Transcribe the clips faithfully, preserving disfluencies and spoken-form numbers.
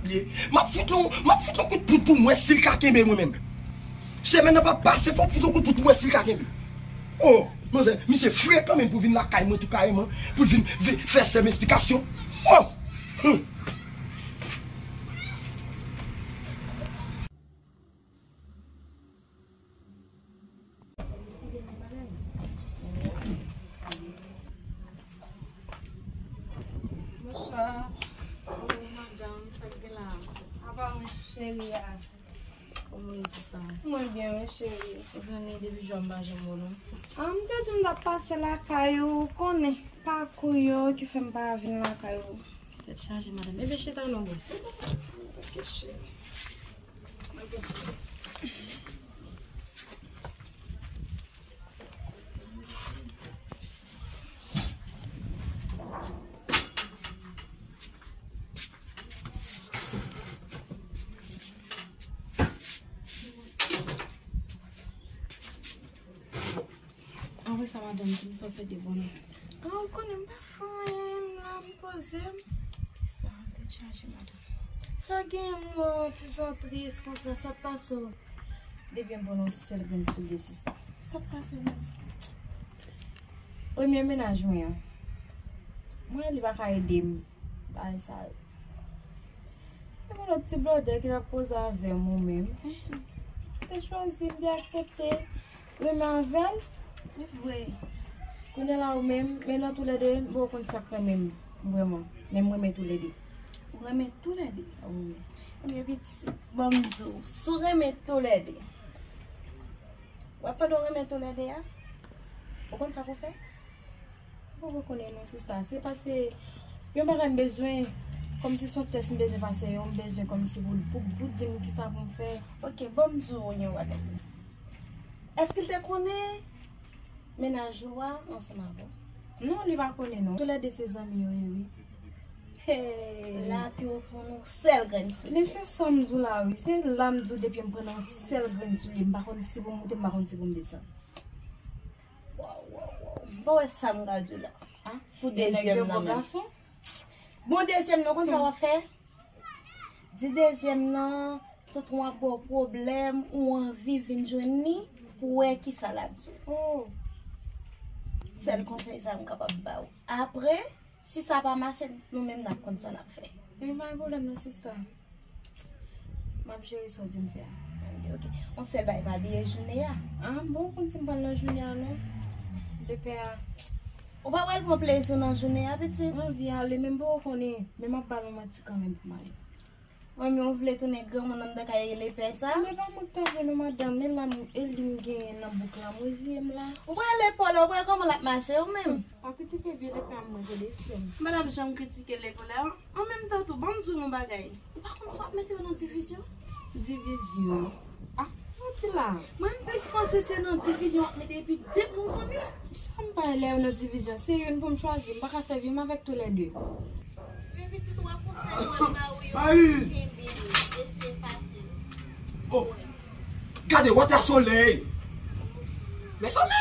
M ap fout yon, m ap fout yon kout poud pou m wè si l ka kenbe mwen menm. Semèn nan p ap pase, fò m fout yon kout poud pou m wè si l ka kenbe. Oh, manzè, misye frekan menm pou vin lakay mwen tou kareman, pou l vin, vin fè sè m esplikasyon. Oh! Hmm. Bonswa. Oh, madanm, sa k gen la? Apa, mon cheri a. Kòman w ye, sista? Mwen byen, wi, cheri. Zanmi, depi jodi a m pa janm wè w, non. Ah, m te di m t ap pase lakay ou, ou konnen pakou yo ki fè m pa vin lakay ou. Tèt chaje, madanm. Ebyen, chita non, boo. Ok, cheri. Apre sa, madanm, di m sa w fè de bon nan. Ah, ou konnen m pa fè anyen, m la, m poze m. Kisa, tèt chaje, madanm. Sa gen, m wè w ti jan tris konsa, sa k pase w? Depi m pran yon sèl grenn soulye, sista. Sa k pase menm? Premye mennaj mwen an. Mwen, li pa ka ede m. Bagay sa yo. Se yon lòt ti blòdè ki t ap poze avè m ou menm. M te chwazi, m te aksepte renmen avè l. Se vre. Kounye a la ou menm, men nan toulède, m poko konn sa k renmen m vrèman. Men m renmen toulède. Ou renmen toulède? Wi. Ebyen pitit, ban m di w, si w renmen toulède, w ap pandan w renmen toulède a, ou konn sa pou w fè? Ou poko konnen non, sista. Se pase yon bagay m bezwen, kòmsi se yon tès m bezwen pase yo, m bezwen kòmsi pou, pou, pou di m kisa pou m fè. Ok, ban m di w yon bagay. Èske l te konnen mennaj ou a ansanm avè w? Non, li pa konnen non. Toulède se zanmi yo ye, wi. Hey. Lapi w pran yon sèl grenn soulye. Men se sa m di w la, wi. Se la m di w depi m pran yon sèl grenn soulye, m pa konn si pou m moute, m pa konn si pou m desann. Waw, waw, waw. M pa wè sa m ka di w la. Ah, pou dezyèm nan menm. Bon, dezyèm nan, konn sa w ap fè? Di dezyèm nan, tonton ap ba w pwoblèm, ou anvi vin jwenn li pou wè kisa l ap di w. Oh. Sèl konsèy sa m kapab ba w. Apre, si sa pa mache, nou menm n ap konn sa n ap fè. Men pa gen pwoblèm non, sista. M ap jere sa w di m fè a. Ok, ok. Yon sèl bagay, pa bliye jounen an. Ah, bon, ou konn si m pral nan jounen an non. Lepè a. Ou pa pral pran plezi w nan jounen an, pitit? M anvi ale, men m poko konnen. Men m ap ba l yon manti kanmenm pou m ale. Manmi, ou vle tounen granmoun anndan kay lepè sa? Men pa mwen k ta vle non, madanm, men la m, e li m genyen nan bouk la, m reziye m la. Ou pral lepè la, ou pral kòman l ap mache ou menm? Pa kritike vye lepè a mwen, tande sè m. M pa t ap janm kritike lepè la. An menm tan tou, ban m di w yon bagay. Ou pa konn sa w ap mete yo nan divizyon? Divizyon? Ah, sa w ap di la? Mwen, m plis panse se nan divizyon w ap mete epi de bon zanmi. Sa m bay lè yo nan divizyon? Se youn pou m chwazi, m pa ka fè vi m avèk toulède. Men pitit, ou wè konsèy mwen ba ou yo, kenbe l, eseye pase l. Oh. Gade, wata solèy. Mezanmi.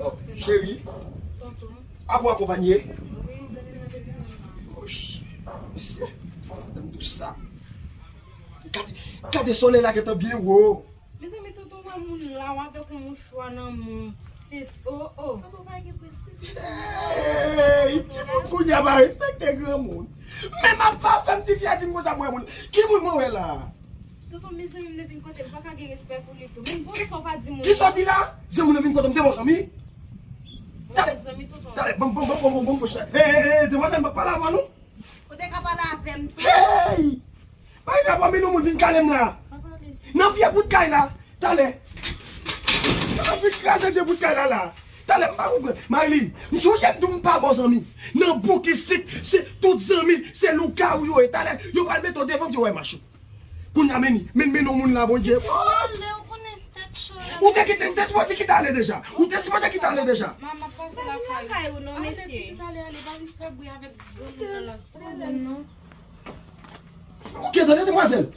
Oh, cheri. Tonton. Ap ou akonpanye? Wi, zanmi nan te vin nan. Oh, ch-, mesye, m di w sa. Gade, gade solèy la gentan byen wo. Mezanmi, tonton, wè moun la, w avèk yon mouchwa nan men w. Se, oh, oh. Tonton pa gen prensip. Hey, timoun kounye a pa respekte granmoun. Men m ap fa-, fè m ti fi a di m konsa, mwen moun. Ki moun mwen wè la? Tonton, mezanmi, m te vin kote, m pa ka gen respè pou li tou. Men bon, sa w pa di moun. Kisa w di la? Zanmi w vin kote m, te bon zanmi? Bon, talè, zanmi, tonton. Talè, bon, bon, bon, fò chè. Hey, hey, hey, demwazèl, m pa pale avè w non. Ou te ka pale avè m tou. Hey! Pa gen pwoblèm, nou moun vin kale m la. Nan vye bout kay la. Talè. Nan vin kraze vye bout kay la la. Talè, m pa konprann. Marilyn, m sonje m di w m pa bon zanmi. Nan bouk isit, se tout zanmi, se lougawou yo ye. Talè, yo pral mete w devan m, yo wè mach ou. Kounye a men, men, men nou moun la, Bondye. Ou te kite, ou te sipoze kite ale deja. Ou te sipoze kite ale deja. Manman, pase lakay ou non, mesye. Ale, pitit, ale, ale, pa vin fè bri avèk granmoun nan la. Pa pwoblèm non. Ok, tande, demwazèl.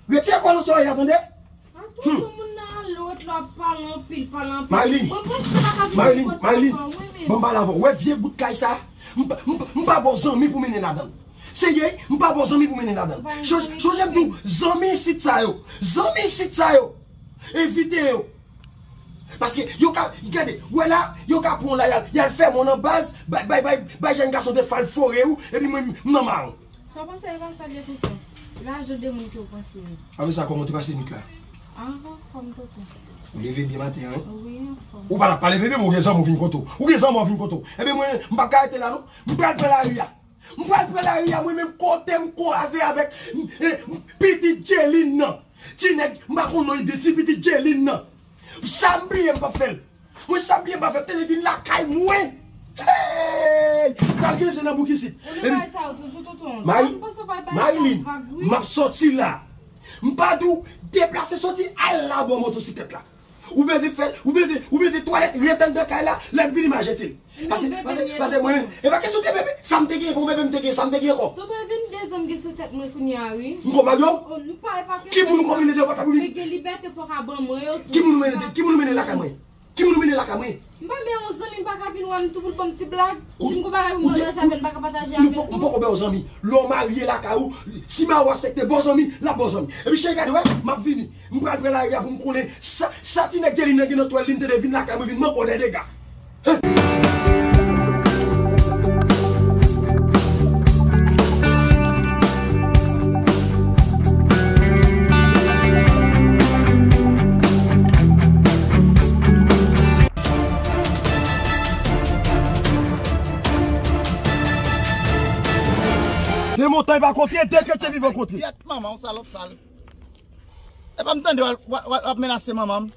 Retire kòl nan sòrèy a, tande. Tonton, moun nan ale, w ap pale anpil, pale anpil. Marilyn, Marilyn, Marilyn, ban m pale avè w. Wè vye bout kay sa, m pa, m pa, m pa ba w zanmi pou mennen ladan l. Serye, m pa ba w zanmi pou mennen ladan l. Chonje m di w, zanmi isit sa yo. Zanmi isit sa yo. Evite yo. Paske yo ka, gade, wè la, yo ka pran w la, y al, y al fèmen w nan baz, bay, bay, bay, bay jèn gason de fal fore w, epi mwen, m nan maron. Sa w panse e pa sa l ye tonton? E pa jan de moun ke w panse yo. Apre sa, kòman w te pase nwit la? An, anfòm tonton. Ou leve byen maten an, wi? Wi, anfòm. Ou pa t ap pa leve byen, men ou gen zanmi w vin kote w. Ou gen zanmi w vin kote w. Ebyen mwen, m p ap ka rete la non. M pral pran lari a. M pral pran lari a, mwen menm kote m kwaze avèk, eh, pitit Jelin nan. Ti nèg, m pa konn non li byen, ti pitit Jelin nan. Sa m bliye m p ap fè l. Mwen sa m bliye m pa fè, te vin lakay mwen. Hey! Pral gen se nan bouk isit. Ou li bay sa yo toujou tonton. Mari, Marilyn, m ap soti la. M pa di w deplase soti al la bò motosiklèt la. Ou bezwen fè, ou bezwen, ou bezwen twalèt ret anndan kay la, lè m vini m a jete l. Pase, pase, pase mwen menm. E pa kesyon te bebe, sa m te gen, bon bebe m te gen, sa m te gen ankò. Tonton, e vin de zanm gen sou tèt mwen kounye a wi. M ko Mario? Oh, nou pa, e pa kesyon. Ki moun ou ko mennen de pòtab ou li? Men gen libète fòk a ban mwen yo tou. Ki moun ou mennen, ki moun ou mennen lakay mwen? Ki moun ou mennen lakay mwen? M pa men yon zanmi, m pa ka vin wè m tou pou l ban m ti blag. Si m gon bagay pou m pataje avè l, m pa ka pataje avè l tou. M poko ba w zanmi. Lè w marye lakay ou, si Mawa aksepte ba w zanmi, l ap ba w zanmi. Epi cheri gade wè, m ap vini. M pral pran lari a pou m konnen sa, sa ti nèg Jelin nan gen nan twèl li, m tande vin lakay mwen vin manke w dè dega. De montay pa kontre, de kretyen vivan kontre. Pyèt manman, yon salòp sal. Epa m tande w ap, w ap, w ap, w ap menase manman m.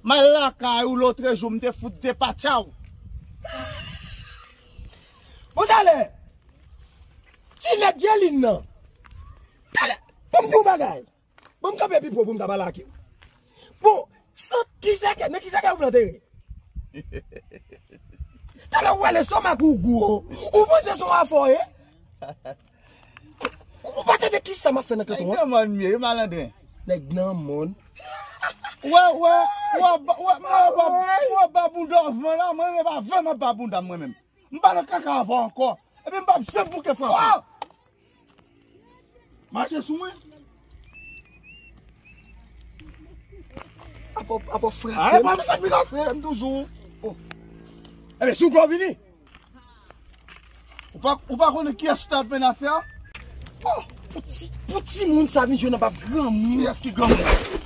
M al lakay ou lotrejou, m te fout depatcha w. Bon, talè, ti nèg Jelin nan. Talè, ban m di w yon bagay. Ban m kanpe pi pwo pou m ka pale ak ou. Bon, sant ki sèkè, nan ki sèkè ou vle antere? Talè ou wè lestomak ou gwo. Ou panse se yon afè w ye? Ou pa tande kisa m ap fè nan kanton an? Nèg nan mòn mye, wi malandren. Nèg nan mòn. Wè, wè, wè, ba- wè, mwen ba- wè, ba bounda w van la, mwen menm e pa van m ap ba bounda m mwen menm. M pa nan kaka avè w ankò. Epi m p ap janm bouke frape. Mache sou mwen. Apa, apa frape. Ay, pa mechan vin afè m toujou. Oh. Ebyen, si w gwo vini. Ou pa, ou pa konnen kiyès ou t ap menase a? Oh, pou ti, pou timoun sa vin jwe nan bab granmoun. Kiyès ki granmoun?